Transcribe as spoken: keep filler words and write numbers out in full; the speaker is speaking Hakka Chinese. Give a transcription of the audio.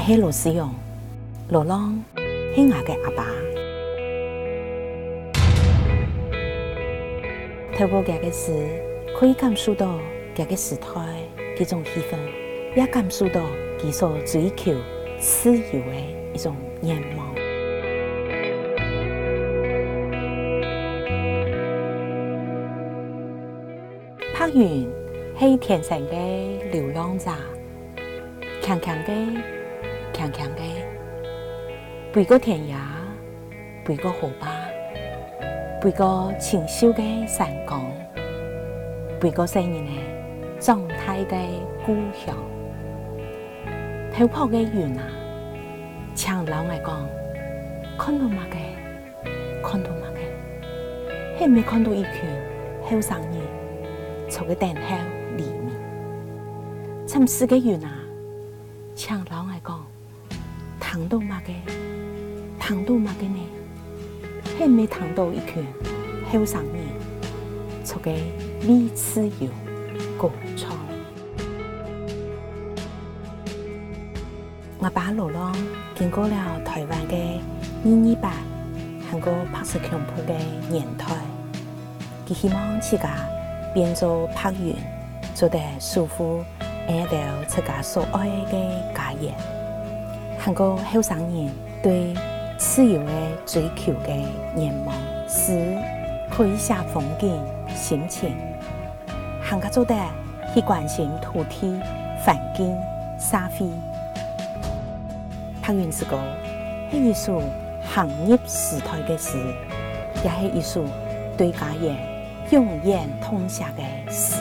係羅思容，羅浪係𠊎个阿爸。透過佢个詩，可以感受到佢个時代， 該種氣氛，也感受到佢所追求自由个一種願望。白雲係天生个流浪者，輕輕个，輕輕个，飛過天涯， 飛過河壩，飛過清秀个山崗，飛過細人仔長大个故鄉。頭薄个雲啊，請摎𠊎講，看到麼个？看到麼个？係毋係看到一群後生人坐个等候黎明？沉思个雲啊，請摎𠊎講， 聽到麼个？聽到麼个呢？係毋係聽到一群後生人坐个為自由歌唱？𠊎爸羅浪經過了臺灣个二二八，還過白色恐怖个年代， 佢希望自家變做白雲，做得守護𠊎兜自家所愛个家園，還過後生人對自由个追求个願望。詩可以寫風景、心情，還較做得去關心土地、環境、社會。白雲之歌係一首行入時代个詩，也係一首對家園 永遠痛惜个詩。